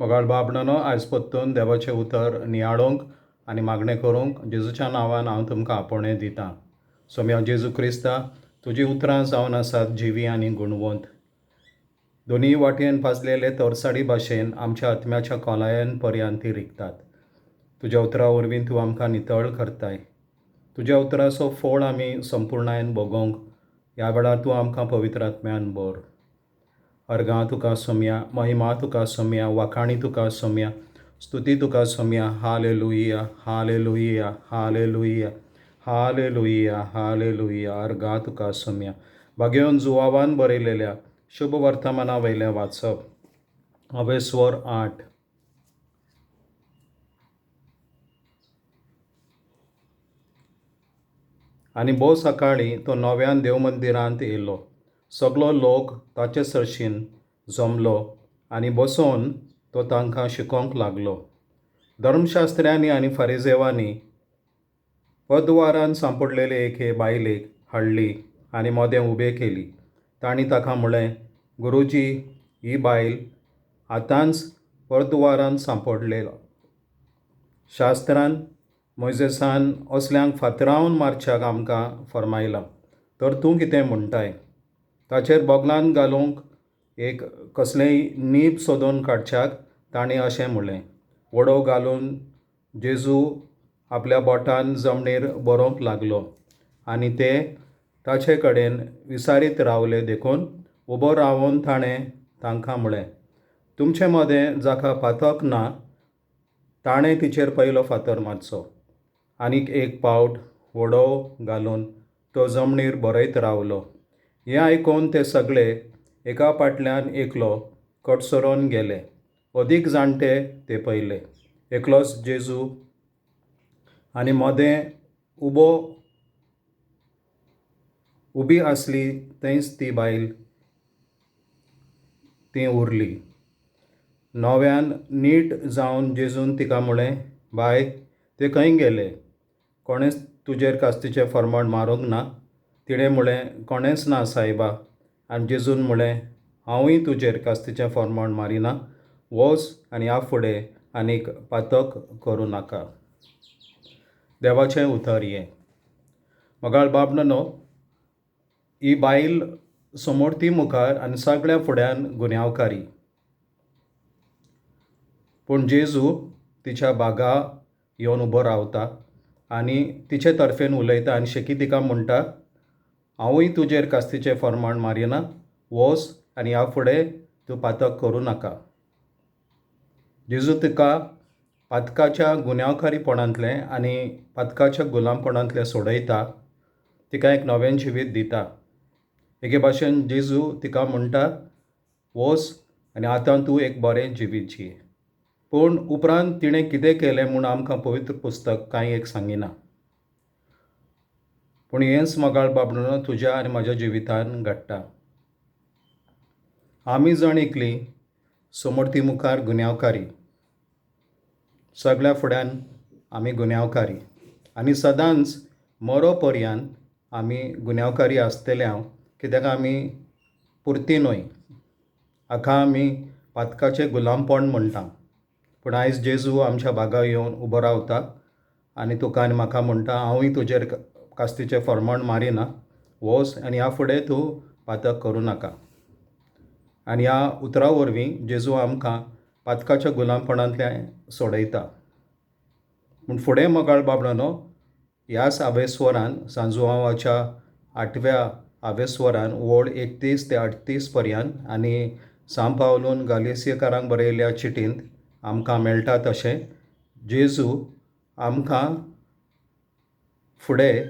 मोगाळ बाबणानो, आयज परतून देवाचें उतर नियाळूंक आनी मागणें करूंक जेजूच्या नांवान हांव तुमकां आपोवणें दितां. सोम्या जेजू क्रिस्ता, तुजीं उतरां जावन आसात जिवीं आनी गुणवंत. दोनूय वाटेन पाजलेले तरसाडी भाशेन आमच्या आत्म्याच्या खोलायेन पर्यंत ती रिगतात. तुज्या उतरा वरवीं तूं आमकां नितळ करताय. तुज्या उतराचो फोळ आमी संपुर्णायेन भोगोवंक ह्या वेळार तूं आमकां पवित्र आत्म्यान भर. अर्गां तुका सोमया, महिमा तुका सोमया, वाखाणी तुका सोमया, स्तुती तुका Somaiya. Hallelujah, hallelujah, hallelujah, hallelujah, hallelujah. अर्गां तुका सोमया. भाग्यवन जुवावान बरयलेल्या शुभ वर्तमाना वयलें वाचप. अवेस्वर 8. आनी भोव सकाळीं तो नव्यान देवमंदिरांत येयलो. सगलो लोक ताचे सरशीन जमलो आनी बसोवन तो तांकां शिकोवंक लागलो. धर्मशास्त्र्यांनी आनी फारिजेवांनी पदवारान सांपडलेले एके बायलेक हाडली आनी मदें उबे केली. तांणी ताका म्हळें, गुरुजी, ही बायल आतांच परद्वारान सांपडलेलो. शास्त्रान मोयजेसान असल्यांक फातरावन मारच्याक आमकां फर्मायलां, तर तूं कितें म्हणटाय? ताचेर बगलान घालूंक एक कसलेंय नीब सोदून काडच्याक तांणी अशें म्हणलें. वडोव घालून जेजू आपल्या बोटान जमनीर बरोवंक लागलो आनी ते ताचे कडेन विसारीत रावले देखून उबो रावन ताणें तांकां म्हळें, तुमचे मदें जाका पातक ना ताणें तिचेर पयलो फातर मारचो. आनीक एक पावट वडोव घालून तो जमनीर बरयत रावलो. हें आयकून ते सगळे एका फाटल्यान एकलो कडसरोन गेले. अदीक जाणटे ते पयले. एकलोच जेजू आनी मदें उबो उबी आसली थंयच ती बायल ती उरली. नव्यान नीट जावन जेजून तिका म्हळें, बाय, ते खंय गेले? कोणेंच तुजेर कास्तीचें फर्माण मारूंक ना? तिणें म्हळें, कोणेंच ना सायबा. आनी जेजून म्हळें, हांवूय तुजेर कास्तीचें फर्माण मारिना. वच आनी ह्या फुडें आनीक पातक करूं नाका. देवाचें उतर हें. मोगाळ बाबणनो, ही बायल समोरती मुखार आनी सगळ्या फुड्यान गुन्यांवकारी. पूण जेजू तिच्या बागा येवन उबो रावता आनी तिचे तर्फेन उलयता आनी शेकी तिका म्हणटा, हांवूय तुजेर कास्तीचें फर्माण मारिना. वच आनी ह्या फुडें तूं पातक करूं नाका. जेजू तिका पातकाच्या गुन्यांवकारीपणांतलें आनी पातकाच्या गुलामपणांतलें सोडयता. तिका एक नवें जिवीत दिता. एके भाशेन जेजू तिका म्हणटा, वच आनी आतां तूं एक बरें जिवीत जी. पूण उपरांत तिणें कितें केलें म्हूण आमकां पवित्र पुस्तक कांय एक सांगिना. पूण हेंच मोगाळ बाबडो तुज्या आनी म्हज्या जिवितान घडटा. आमी जण एकली समर्थी मुखार गुन्यांवकारी. सगळ्या फुड्यान आमी गुन्यांवकारी आनी सदांच मरो पर्यंत आमी गुन्यांवकारी आसतले हांव, कित्याक आमी पुरती न्हय. हाका आमी पातकाचें गुलामपण म्हणटा. पूण आयज जेजू आमच्या बागा येवन उबो रावता आनी तुका आनी म्हाका म्हणटा, हांवूय तुजेर कास्तीचें फर्माण मारिना. वच आनी ह्या फुडें तूं पातक करूं नाका. आनी ह्या उतरा वरवीं जेजू आमकां पातकाच्या गुलामपणांतल्यान सोडयता. पूण फुडें मोगाळ बाबडानो, ह्याच आवेस्वरान सांजुवाच्या 8व्या आवेस्वरान ओळ 31 ते 38 पर्यंत आनी सांव पावलून गालिसियकारांक बरयल्ल्या चिटींत आमकां मेळटा तशें जेजू आमकां फुडें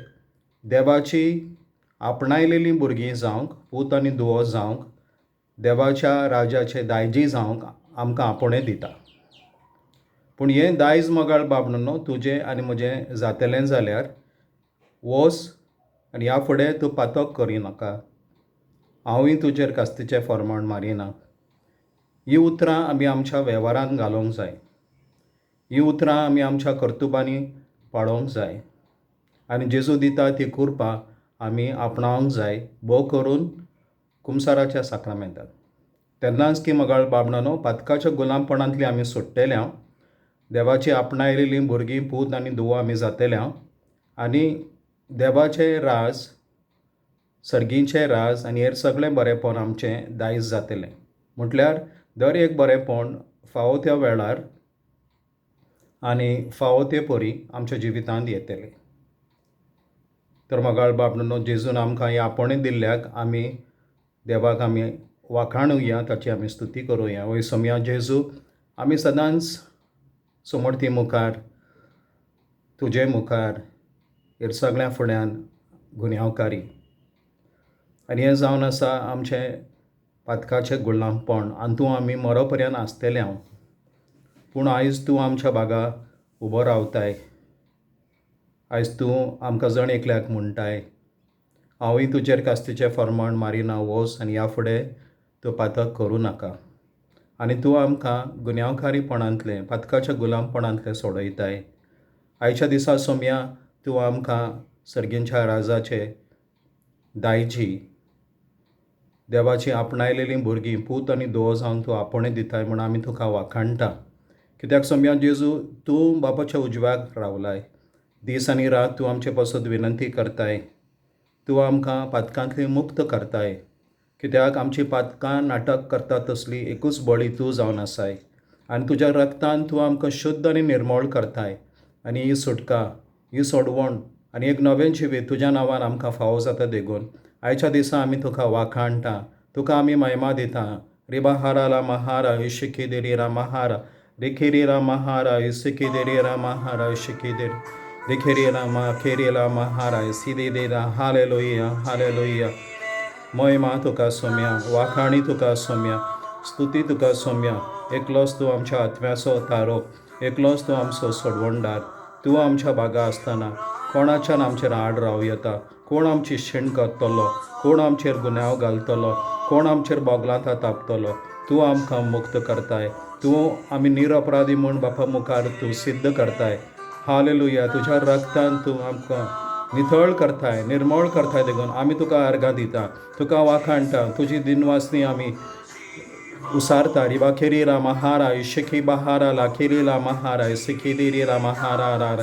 देवाची आपणायलेलीं भुरगीं जावंक, पूत आनी धुवो जावंक, देवाच्या राजाचे दायजी जावंक आमकां आपोवणें दिता. पूण हें दायज मोगाळ बाबडो तुजें आनी म्हजें जातलें जाल्यार वच आनी ह्या फुडें तूं पातक करिनाका. हांवूय तुजेर कास्तीचें फर्माण मारिना. हीं उतरां आमी आमच्या वेव्हारांत घालूंक जाय. हीं उतरां आमी आमच्या कर्तुबांनी पाळोवंक जाय आनी जेजू दिता ती कृपा आमी आपणावंक जाय, भोव करून कुमसाराच्या साक्रामेंतांत. तेन्नाच की मोगाळ बाबणानो पातकाच्या गुलामपणांतली आमी सुट्टेले हांव देवाची आपणायलेलीं भुरगीं पूत आनी धुवो आमी जातेले हांव आनी देवाचें राज सर्गीचें राज आनी हेर सगळें बरेंपण आमचें दायज जातलें. म्हटल्यार दर एक बरेंपण फावो त्या वेळार आनी फावो ते परी आमच्या जिवितांत येतलें. तर मोगाळ बाबनो जेजून आमकां हें आपोवणें दिल्ल्याक आमी देवाक आमी वाखाणुया, ताची आमी स्तुती करुया. वय सोमया जेजू, आमी सदांच समर्थी मुखार तुजे मुखार हेर सगळ्या फुड्यान गुन्यांवकारी आनी हें जावन आसा आमचें पातकाचें गुलामपण आनी तूं आमी मरो पर्यंत आसतलें हांव. पूण आयज तूं आमच्या बागा उबो रावताय, आयज तूं आमकां जण एकल्याक म्हणटाय, हांवूय तुजेर कास्तीचें फर्माण मारिना, वोस आनी ह्या फुडें तूं पातक करूं नाका. आनी तूं आमकां गुन्यांवकारीपणांतलें पातकाच्या गुलामपणांतलें सोडयताय. आयच्या दिसा सोमया तूं आमकां सर्गींच्या राजाचे दायजी देवाची आपणायलेलीं भुरगीं पूत आनी धुवो जावन तूं आपोवणें दिताय म्हूण आमी तुका वाखाणटा. कित्याक सोमया जेजू तूं बापाच्या उजव्याक रावलाय, दीस आनी रात तूं आमचे पासत विनंती करताय, तूं आमकां पातकांतली मुक्त करताय. कित्याक आमची पातकां नाटक करता तसली एकूच बळी तूं जावन आसाय आनी तुज्या रक्तान तूं आमकां शुद्ध आनी निर्मळ करताय. आनी ही सुटका, ही सोडवण आनी एक नवें जिवीत तुज्या नांवान आमकां फावो जाता. देखून आयच्या दिसा आमी तुका वाखाणटा, तुका आमी महिमा दिता. रिबा हारा ला महारा इशिकी देरी रा महारा रिखेरी रा महारा इसिकी देरी रा महारा इशिकी देरी रिखेरी रा मा खेरी ला महारा इसी दे रा. Hallelujah, hallelujah. महिमा तुका सोम्या, वाखाणी तुका सोम्या, स्तुती तुका सोम्या. एकलोच तूं आमच्या आत्म्याचो तारो, एकलोच तूं आमचो सोडवणदार. तूं आमच्या बागा आसतना कोणाच्यान आमचेर आड रावं येता? कोण आमची शीण करतलो? कोण आमचेर गुन्यांव घालतलो? कोण आमचेर बोगलांत तापतलो? तूं आमकां मुक्त करताय, तूं आमी निरपराधी म्हूण बापा मुखार तूं सिद्ध करताय. हालेलुया. तुज्या रक्तान तूं आमकां नितळ करताय, निर्मळ करताय. देखून आमी तुका अर्गां दिता, तुका वाखाणटा, तुजी दिनवासनी आमी उसारता. रिबा खेरी रा महारा इशिखी बहारा ला खेरी ला महारा इसिखी देरी रा महारा रा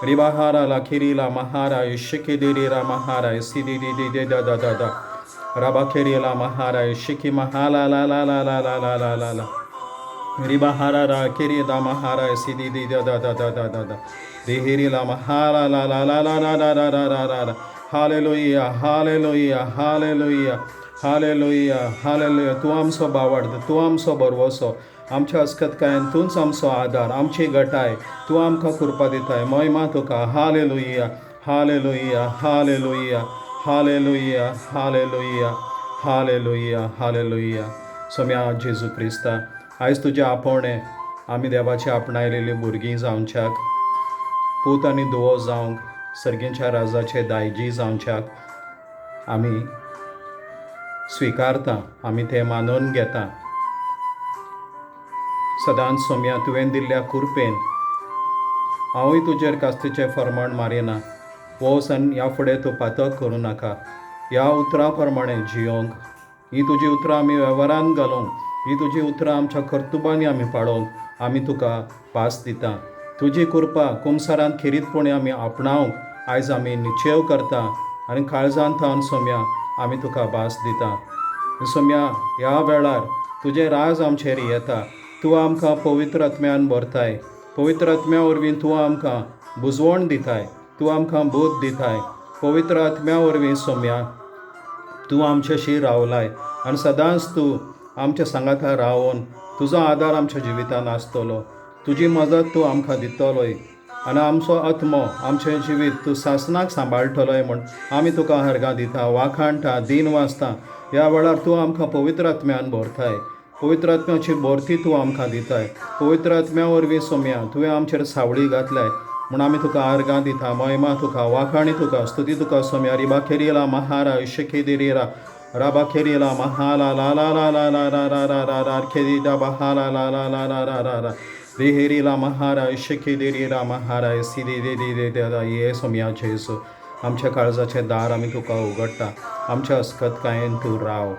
रिबाहारा ला खेरी ला महारा इशिखी देरी रा महारा इसी दी दी दी दा दा दा दा राबा खेरी ला महारा इशिखी महाला ला ला ला ला ला ला ला ला ला रिबाहारा रा खेरी दा महारा इसी दी दी दा दा दा दा दा दा दा रिहिरी ला महारा ला ला ला ला ला ला ला ला ला ला. Hallelujah, hallelujah, hallelujah, hallelujah, hallelujah. तूं आमचो बावड, तूं आमचो बरवसो, आमच्या अस्कतकायेन तूंच आमचो आदार, आमची गटाय, तूं आमकां कृपा दिताय. महिमा तुका. Hallelujah, hallelujah, hallelujah, hallelujah, hallelujah, hallelujah, hallelujah. Saumya जेजू क्रिस्ता, आयज तुजें आपोवणें आमी देवाची आपणायलेली भुरगीं जावच्याक, पूत आनी धुवो जावंक, सर्गींच्या राजाचे दायजी जावच्याक आमी स्विकारता, आमी तें मानून घेता. सदांच सोम्या तुवें दिल्ल्या कुरपेन हांवूय तुजेर कास्तीचें फर्माण मारिना, वोस आनी ह्या फुडें तूं पातक करूं नाका. ह्या उतरां प्रमाणें जियोंक, ही तुजी उतरां आमी वेव्हारान घालूंक, ही तुजी उतरां आमच्या कर्तुबांनी आमी पाळोवंक आमी तुका पास दिता. तुजी कृपा कुमसारांत खेरीतपणी आमी आपणावंक आयज आमी निश्चेव करता आनी काळजान थावन सोम्या आमी तुका भास दिता. सोम्या ह्या वेळार तुजें राज आमचेर येता, तूं आमकां पवित्र आत्म्यान भरताय, पवित्र आत्म्या वरवीं तूं आमकां बुजवण दिताय, तूं आमकां बोध दिताय. पवित्र आत्म्या वरवीं सोम्या तूं आमच्याशी रावलाय आनी सदांच तूं आमच्या सांगाता रावन तुजो आदार आमच्या जिवितान आसतलो, तुजी मदत तूं आमकां दितलोय आनी आमचो आत्मो आमचें जिवीत तूं सासणाक सांबाळटलोय म्हूण आमी तुका हरगां दिता, वाखाणटा, दीन वाचता. ह्या वेळार तूं आमकां पवित्र आत्म्यान भरताय, पवित्र आत्म्याची भरती तूं आमकां दिताय. पवित्र आत्म्या वरवीं सोम्या तुवें आमचेर सावळी घातल्याय म्हूण आमी तुका आर्गां दिता. महिमा तुका, वाखाणी तुका, स्तुती तुका सोम्या. रिबा खेरीला महारा इशखी दिरीरा राबा खेरीला महाला ला ला ला ला ला रा रा रा रा रा खेरी दा बहाला ला ला ला ला रा रा रा रिहेरीला महारा इशखी दिरीरा महारा सी दी दी दी दी दा. ये सोम्या जेजू, आमच्या काळजाचें दार आमी तुका उगडटा, आमच्या अस्कतकायेन तूं राव,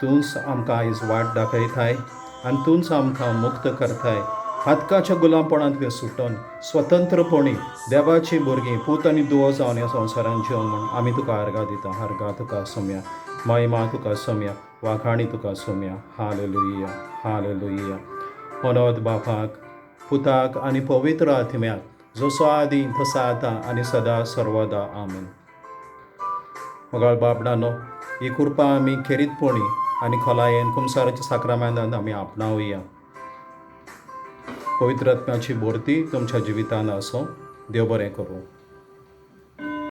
तूंच आमकां आयज वाट दाखयताय आनी तूंच आमकां मुक्त करताय. पातकाच्या गुलामपणांतलें सुटोन स्वतंत्रपणी देवाचीं भुरगीं, पूत आनी दुवो जावन ह्या संवसारांत जिवन म्हूण आमी तुका आर्गां दिता. आर्गां तुका सोम्या, महिमा तुका सोम्या, वाखाणी तुका सोम्या. Hallelujah, hallelujah. होनोद बापाक, पुताक आनी पवित्र आत्म्याक, जसो आदी तसो आतां आनी सदा सर्वदा, आमेन. मोगाळ बाबडानो, ही कृपा आमी खेरीतपणी आनी खोलायेन कुमसाराच्या साक्रामेंतांत आमी आपणावया. पवित्र आत्म्याची भरती तुमच्या जिवितांत आसूं. देव बरें करूं.